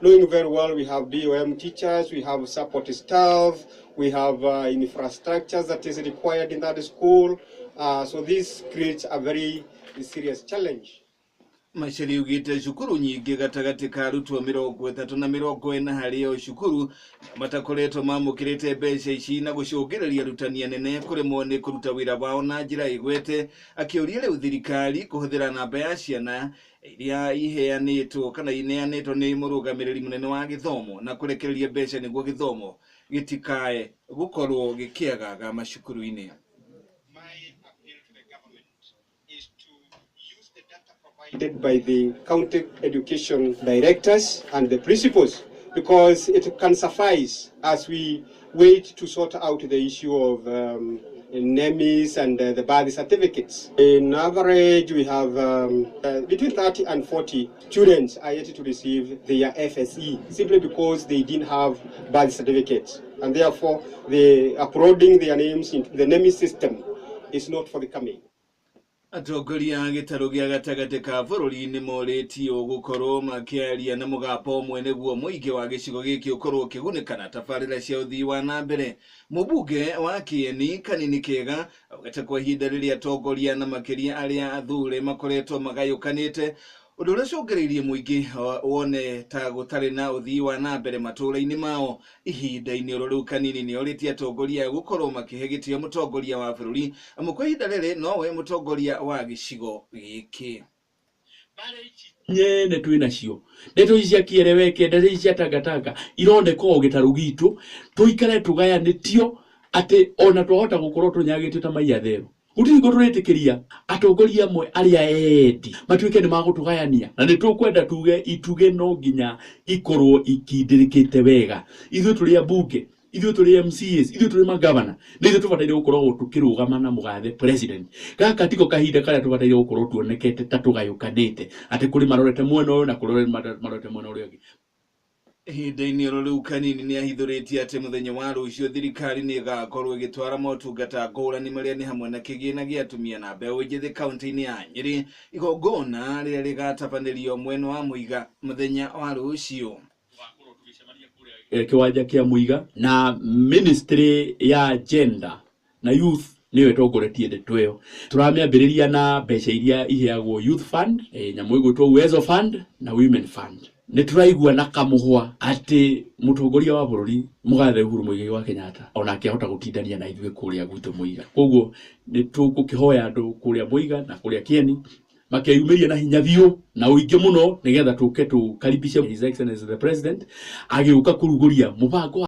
Knowing very well we have BOM teachers, we have support staff, we have infrastructure that is required in that school. So this creates a very serious challenge. Macharia augĩte cukuru nyingĩ gatagatĩ ka arutwo 30 na 40 harĩ o cukuru matakoretwo mamũkĩrĩte mbeca ici na gũcũngĩrĩria arutani anene kũremwo nĩ kũruta wĩra wao na njĩra ĩgwete, akĩũria rĩu thirikari kũhũthĩra namba ya ciana iria iheanĩtwo kana ineanĩtwo nĩ mũrũgamĩrĩri mũnene wa gĩthomo na kũrekereria mbeca nĩguo gĩthomo gĩtikae gũkorwo gĩkĩagaga macukuru-inĩ. My appeal to the government is to use the data provided by the county education directors and the principals, because it can suffice as we wait to sort out the issue of NEMIS and the birth certificates. In average, we have between 30 and 40 students are yet to receive their FSE simply because they didn't have birth certificates. And therefore, the uploading their names into the NEMIS system is not forthcoming. Atongoria a gĩtarũ gĩa gatagatĩ ka bũrũri nĩ morĩtio gũkorwo makĩaria na mũgambo ũmwe nĩguo mũingĩ wa gĩcigo gĩkĩ ũkorwo ũkĩgunĩka na tabarĩra cia ũthii wa na mbere. Mũmbunge wa Kĩeni Kanini Kega augĩte kwa ihinda rĩrĩa atongoria na makĩria arĩa athure makoretwo magayũkanĩte, ũndũ ũrĩa ũcũngĩrĩirie mũingĩ wone ta gũtarĩ na ũthii wa na mbere matũũra-inĩ mao. Ihinda-inĩ oro rĩu, Kanini nĩ orĩtie atongoria aya gũkorwo makĩhe gĩtĩo mũtongoria wa bũrũri, amu kwa ihinda rĩrĩ nowe mũtongoria wa gĩcigo gĩkĩ. Nyene twĩ nacio, ndeto ici cia kĩereweke, ndeto ici cia tangatanga ironeka o gĩtarũ gitũ tũikare tũgayanĩtio atĩ ona twahota gũkorwo tũnyagĩtio ta mai atherũ. Gũtirĩ hingo tũrĩtĩkĩria atongoria amwe arĩa endi matuĩke nĩ magũtũgayania, na nĩ tũkwenda tuge itugĩ no nginya ikorwo ikindĩrĩkĩte wega. Ithuĩ tũrĩ ambunge, ithuĩ tũrĩ MCAs, ithuĩ tũrĩ magavana, nĩ ithuĩ tũbataire gũkoragwo tũkĩrũgama na mũgathe president. Gaka tiko kahinda karĩa tũbataire gũkorwo tuonekete ta tũgayũkanĩte atĩ kũrĩ marorete mwena ũyũ na kũrĩ marorete mwena ũrĩa ũngĩ. Ihinda-inĩ oro rĩu, Kanini nĩ ahithũrĩtie atĩ mũthenya wa rũciũ thirikari nĩ ĩgakorwo ĩgĩtwara motungata ngũrani marĩa nĩ hamwe na kĩgĩna gĩa atumia na mbeũ njĩthĩ kaunti-inĩ ya Nyĩrĩ, igongona rĩrĩa rĩgatabanĩrio mwena wa Mũiga mũthenya wa rũciũ. Kĩwanja kĩa Mũiga na ministry ya gender na youth nĩyo ĩtongoretie ndeto ĩyo. Tũramĩambĩrĩria na mbeca iria iheagwo youth fund, nyamũ ĩgwĩtwo Uwezo Fund na Women Fund. Nĩ tũraigua na kamũhwa atĩ mũtongoria wa bũrũri mũgathe Uhuru Muigai wa Kenyatta onake ahota gũtindania na ithuĩ kũrĩa gwitũ Mũiga. Koguo nĩ tũgũkĩhoya andũ kũrĩa Mũiga na kũrĩa Kĩeni makeyumĩria na hinya biũ na ũingĩ mũno nĩgetha tũke tũkaribishe His Excellency the President agĩũka kũrugũria mũbango.